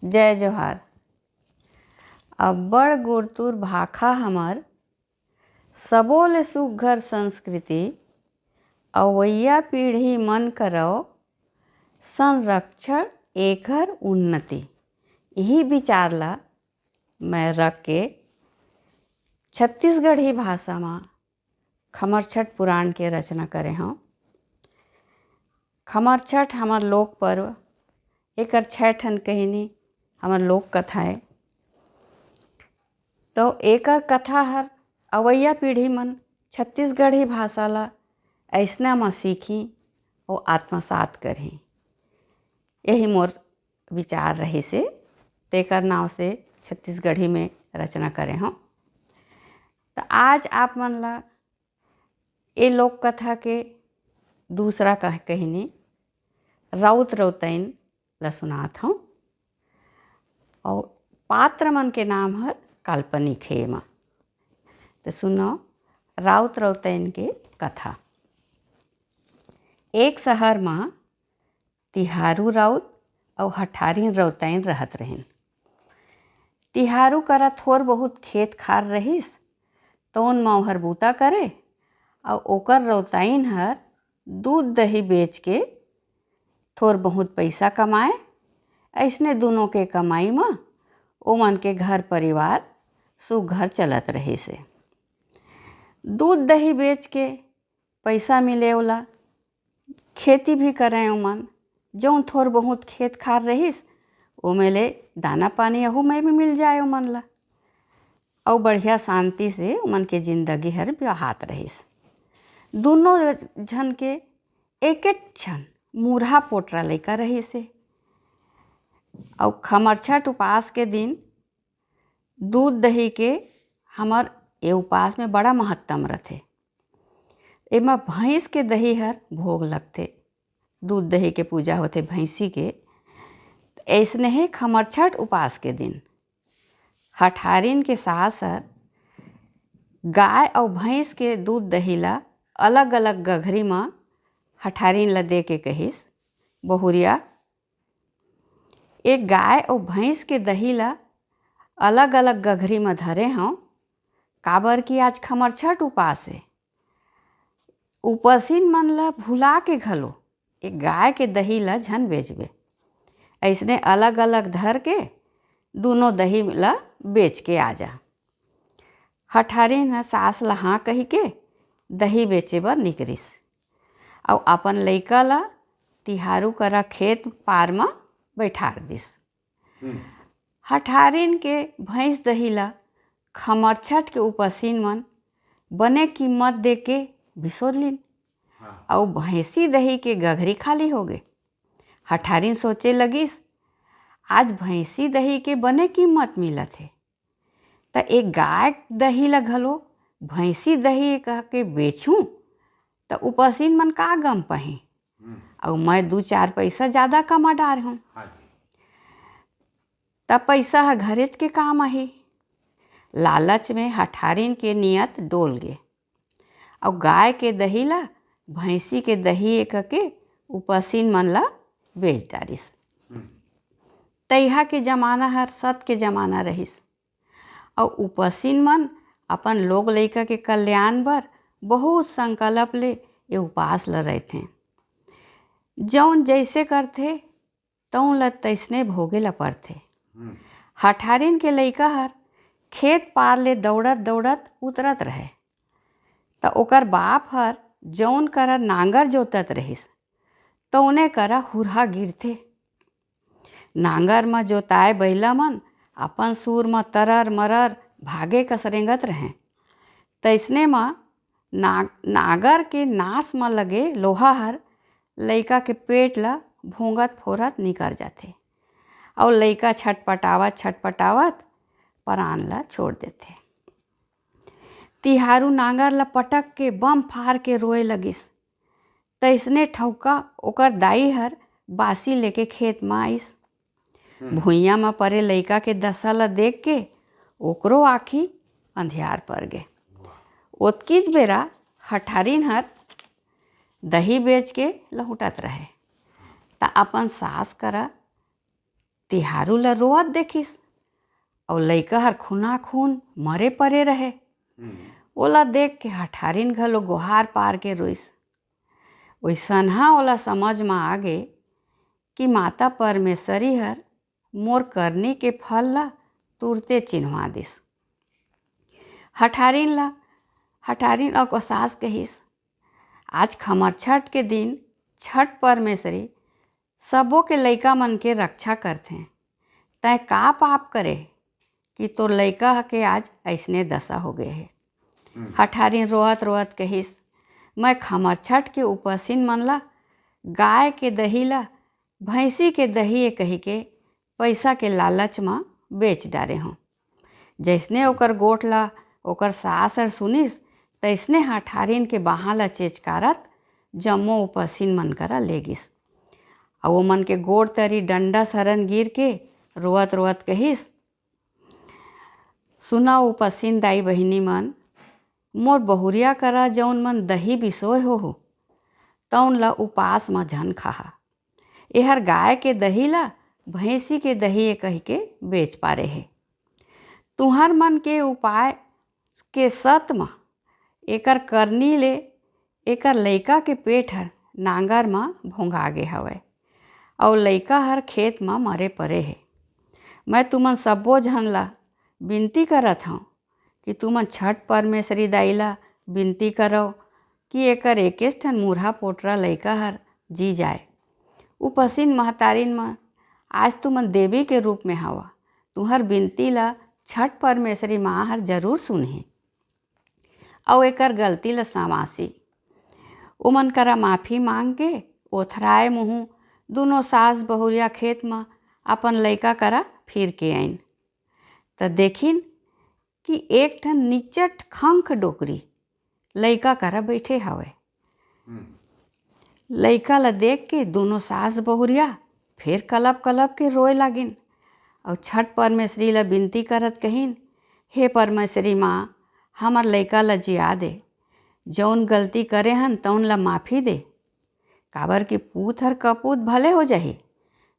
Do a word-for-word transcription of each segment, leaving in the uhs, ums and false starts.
जय जोहार। अब्बड़ गुरतुर भाखा हमर, सबो ले सुग्घर संस्कृति, अवइया पीढ़ी मन करव संरक्षण, एकर उन्नति। इही विचार ला मैं रख के छत्तीसगढ़ी भाषा म खमरछठ पुराण के रचना करे हंव। खमरछठ हमर लोक पर्व, एकर छै ठन कहिनी हमर लोक कथा ए। तो एकर कथा हर अवइया पीढ़ी मन छत्तीसगढ़ी भाषा ला अइसना म सीखी, ओ आत्मसात करही, यही मोर विचार रहिस हे, तेकर नाव से छत्तीसगढ़ी में रचना करे हंव। त आज आप मन ला ए लोक कथा के दूसरा कह-, कहिनी राउत रौतैन ला सुनात हंव। अउ पात्र मन के नाम हर काल्पनिक हे एमा। त सुनो राउत रौतैन के कथा। एक शहर म तिहारू राउत अउ हठारिन रौतैन रहत रहिन। तिहारू करा थोर बहुत खेत खार रहिस, तउन म ओहर बूता करे, अउ ओकर रौतैन हर दूध दही बेच के थोर बहुत पइसा कमाए। अइसने दूनों के कमाई म ओमन के घर परिवार सुघर चलत रहिस हे। दूध दही बेच के पइसा मिले ओला, खेती भी करय ओमन, जउन थोर बहुत खेत खार रहिस, ओमे ले दाना पानी अहू में भी मिल जाए ओमन ला, अउ बढ़िया शांति से ओमन के जिंदगी हर बहात रहिस। दूनों झन के एक एक झन मुरहा पोटरा लइका रहिस हे, अउ खमरछठ उपास के दिन दूध दही के हमर ए उपास में बड़ा महत्तम रथे। एमा भैंस के दही हर भोग लगथे, दूध दही के पूजा होथे भैंसी के। अइसने हे खमरछठ उपास के दिन हठारिन के सास हर गाय अउ भैंस के दूध दही ला अलग-अलग गघरी म हठारिन ला दे के कहिस, "बहुरिया, ए गाय अउ भैंस के दही ला अलग-अलग गघरी म धरे हंव, काबर कि आज खमरछठ उपास हे। उपसिन मन ला भुला के घलो ए गाय के दही ला झन बेचबे। अइसने अलग-अलग धर के दूनों दही ला बेच के आ जा।" हठारिन ह सास ला हाँ कहिके दही बेचे बर निकरिस, अउ अपन लइका ला तिहारू करा खेत पार म बइठार दिस। हम्म। हठारिन के भैंस दही ला खमरछठ के उपसिन मन बने कीमत दे के बिसोर लिन। हाँ। अउ भैंसी दही के गघरी खाली होगे। हठारिन सोचे लगिस, "आज भैंसी दही के बने कीमत मिलत हे, त ए गाय दही ला घलो भैंसी दही कह के बेचहूं, त उपसिन मन का गम पही? हम्म। अउ मैं दू चार पइसा जादा कमा डार हूं।" हाँ जी। त पइसा ह घरेच के काम आही। लालच में हठारिन के नियत डोल गे, अउ गाय के दही ला भैंसी के दही ए कके उपसिन मन ला बेच डारिस। हम्म। तइहा के जमाना हर सत के जमाना रहिस, अउ उपसिन मन अपन लोग लइका के कल्याण बर बहुत संकल्प ले ए उपास ल रहिथे। जउन जइसे करथे, तउन ल तइसने भोगे ल परथे। हम्म। हठारिन के लइका हर खेत पार ले दउड़त-दउड़त उतरत रहय, त ओकर बाप हर जउन करा नांगर जोतत रहिस, तउने करा हुरहा गिरथे। नांगर म जोताए बइला मन अपन सुर म तरर-मरर भागे कस रेंगत रहय। तइसने म ना-, नांगर के नास म लगे लोहा हर लइका के पेट ल भोंगत-फोरत निकर जाथे, अउ लइका छटपटावत-छटपटावत परान ल छोड़ देथे। तिहारू नांगर ल पटक के बम फार के रोए लगिस। तइसने ठउका ओकर दाई हर बासी लेके खेत म आइस। हम्म। भुइयां म परे लइका के दसा ल देख के ओकरो आँखी अंधियार पर गे। वाह। ओतकीच बेरा हठारिन हर दही बेच के लहुटत रहय, त अपन सास करा तिहारू ल रोवत देखिस, अउ लइका हर खूनाखून मरे परे रहे। ओला देख के हठारिन घलो गोहार पार के रोइस। ओइसनहा ओला समझ म आ गे कि माता परमेश्वरी हर मोर करनी के फल ला तुरते चिन्हवा दिस। हठारिन ला, हठारिन अउ सास कहिस, "आज खमरछठ के दिन छठ परमेश्वरी सबो के लइका मन के रक्षा करथे। तैं का पाप करे कि तोर लइका के आज अइसने दशा हो गए हे?" हठारिन रोवत रोवत कहिस, "मैं खमरछठ के उपसिन मन ला गाय के दही ला भैंसी के दही ए कहिके पइसा के लालच म बेच डारे हंव।" जइसने ओकर गोठ ला ओकर सास हर सुनिस, तइसने हठारिन के बाहां ला चेचकारत जम्मो उपसिन मन करा ले गिस। अउ ओमन के गोड़ तरी डंडा सरन गिर के रोवत रोवत कहिस, "सुना उपसिन दाई बहिनी मन, मोर बहुरिया करा जउन मन दही बिसोय होहू, तउन ला उपास म झन खाहा। एहर गाय के दही ला भैंसी के दही ए कहिके बेच पारे हे। तुंहर मन के उपाय के सत म एकर करनी ले एकर लइका के पेट हर नांगर म भोंगा गे हवय, अउ लइका हर खेत म मरे परे हे। मैं तुमन सब्बो झन ला बिनती करत हंव कि तुमन छठ परमेश्वरी दाई ला बिनती करव कि एकर एकेच ठन मुरहा पोटरा लइका हर जी जाय। उपसिन महतारिन मन, आज तुमन देवी के रूप में हवा, तुंहर बिनती ला छठ परमेश्वरी माँ हर जरूर सुनही, अउ एकर गलती ला संवासी।" ओमन करा माफी मांग के ओथराए मुंहू दूनों सास बहुरिया खेत म अपन लइका करा फिर के आइन, त देखिन कि एक ठन निचट खंख डोकरी लइका करा बइठे हवय। लइका ला देख के दूनों सास बहुरिया फेर कलप कलप के रोए लागिन, अउ छठ परमेश्वरी ला बिनती करत कहिन, "हे परमेश्वरी माँ, हमर लइका ला जिया दे, जउन गलती करे हन तउन ला माफी दे, काबर कि पूत हर कपूत भले हो जाही,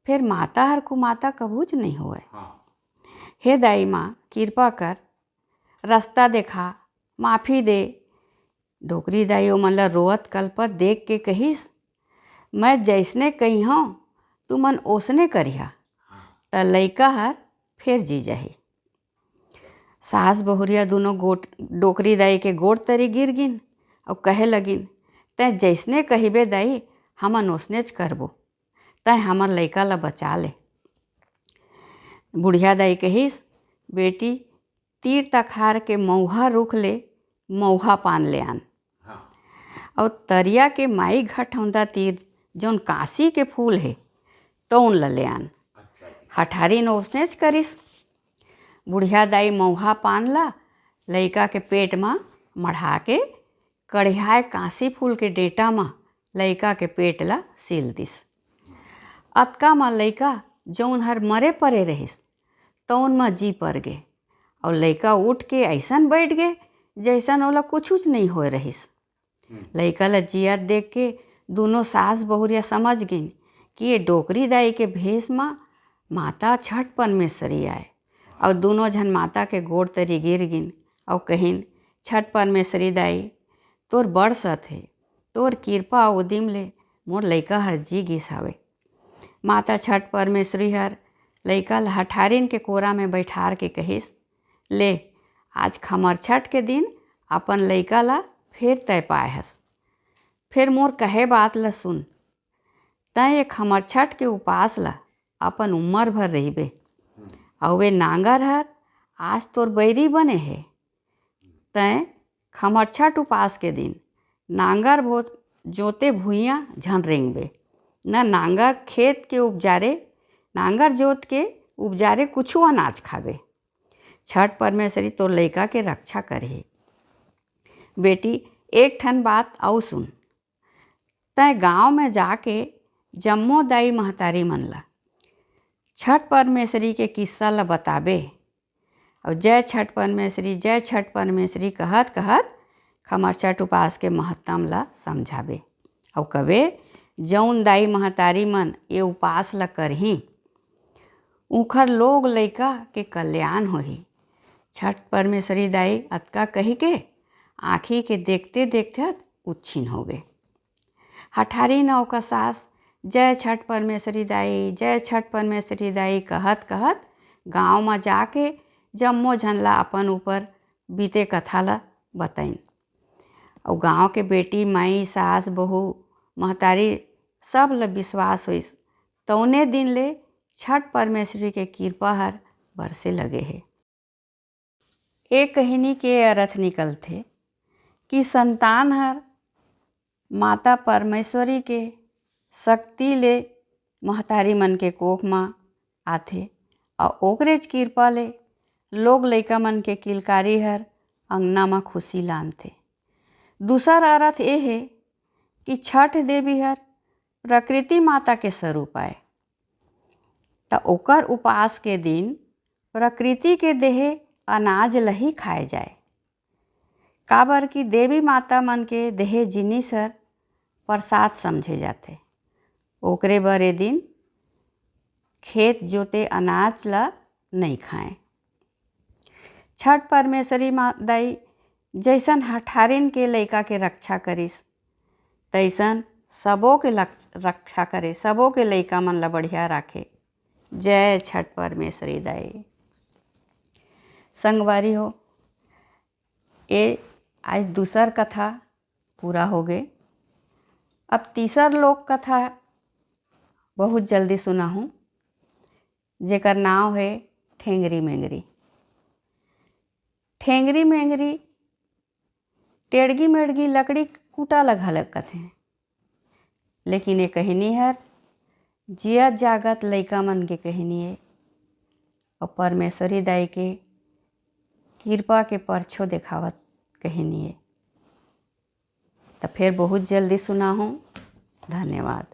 फेर माता हर कुमाता कभूच नइ होवय। हे दाई माँ, किरपा कर, रस्ता देखा, माफी दे।" डोकरी दाई ओमन ला रोवत कलपत देख के कहिस, "मैं जइसने कहिहंव, तुमन ओसने करिहा, त लइका हर फेर जी जाही।" सास बहुरिया दूनों गोट-, डोकरी दाई के गोड़ तरी गिर गिन अउ कहे लगिन, "तैं जइसने कहिबे दाई, हमन ओसनेच करबो, तैं हमर लइका ला बचा ले।" बुढ़िया दाई कहिस, "बेटी, तीर तखार के मउहा रुख ले मउहा पान ले आन, अउ तरिया के माई घटौंदा तीर जउन कांसी के फूल हे, तउन ल ले आन।" हठारिन ओसनेच करिस। बुढ़िया दाई मउहा पान ल लइका के पेट म मढ़ा के कढ़ियाए कांसी फूल के डेंटा म लइका के पेट ल सील दिस। अतका म लइका जउन हर मरे परे रहिस, तउन म जी पर गे, अउ लइका उठ के अइसन बइठ गे, जइसन ओला कुछुच नइ होय रहिस। लइका ल जियत देख के दूनों सास बहुरिया समझ गिन कि ये डोकरी दाई के भेस म माता छठ परमेश्वरी आय, अउ दूनों झन माता के गोड़ तरी गिर गिन, अउ कहिन, "छठ परमेश्वरी दाई, तोर बड़ सत हे, तोर किरपा अउ उदिम ले मोर लइका हर जी गिस हवे।" माता छठ परमेश्वरी हर लइका ल हठारिन के कोरा में बइठार के कहिस, "ले, आज खमर छठ के दिन अपन लइका ल फेर तैं पाय हस। फेर मोर कहे बात ल सुन, तैं ये खमर छठ के उपास ल अपन उम्मर भर रहिबे, अउ ए नांगर हर आज तोर बइरी बने हे। तैं खमर छठ उपास के दिन नांगर भो-, जोते भुइयां झन रेंगबे, न नांगर खेत के उपजारे, नांगर जोत के उपजारे कुछू अनाज खाबे। छठ परमेश्वरी तोर लइका के रक्षा करही। बेटी, एक ठन बात अउ सुन, तैं गांव में जाके जम्मो दाई महतारी मन ला छठ परमेश्वरी के किस्सा ला बताबे, अउ जय छठ परमेश्वरी, जय छठ परमेश्वरी कहत कहत खमर छठ उपास के महत्तम ला समझाबे, अउ कबे, जउन दाई महतारी मन ये उपास ला करही, उंखर लोग लइका के कल्याण होही। छठ परमेश्वरी दाई अतका कहिके आँखी के देखते देखत उच्छिन होगे। हठारिन अउ ओकर सास, "जय छठ परमेश्वरी दाई, जय छठ परमेश्वरी दाई" कहत कहत गांव म जाके जम्मो झन ला अपन ऊपर बीते कथा ला बताइन। अउ गांव के बेटी, माई, सास, बहू, महतारी सब ल विश्वास होइस। तउने दिन ले छठ परमेश्वरी के किरपा हर बरसे लगे हे। ए कहिनी के अरथ निकलथे कि संतान हर माता परमेश्वरी के शक्ति ले महतारी मन के कोख म आथे, अउ ओकरेच किरपा ले लोग लइका मन के किलकारी हर अंगना म खुशी लानथे। दूसर अरथ ए हे कि छठ देवी हर प्रकृति माता के स्वरूप आय, त ओकर उपास के दिन प्रकृति के देहे अनाज ल ही खाए जाए, काबर कि देवी माता मन के देहे जिनिस हर प्रसाद समझे जाथे। ओकरे बर ए दिन खेत जोते अनाज ल नइ खाएं। छठ परमेश्वरी मा-, दाई जइसन हठारिन के लइका के रक्षा करिस, तइसन सबो के लक-, रक्षा करे, सबो के लइका मन ल बढ़िया राखे। जय छठ परमेश्वरी दाई। संगवारी हो, ए आज दूसर कथा पूरा होगे। अब तीसर लोक कथा बहुत जल्दी सुनाहूँ, जेकर नाव हे ठेंगरी मेंगरी। ठेंगरी मेंगरी, टेड़गी मेड़गी लकड़ी कूटा ल घलक कथें, लेकिन ए कहिनी हर जियत जागत लइका मन के कहिनी ए, अउ परमेश्वरी दाई के किरपा के परछो देखावत कहिनी ए। त फेर बहुत जल्दी सुनाहूँ। धन्यवाद।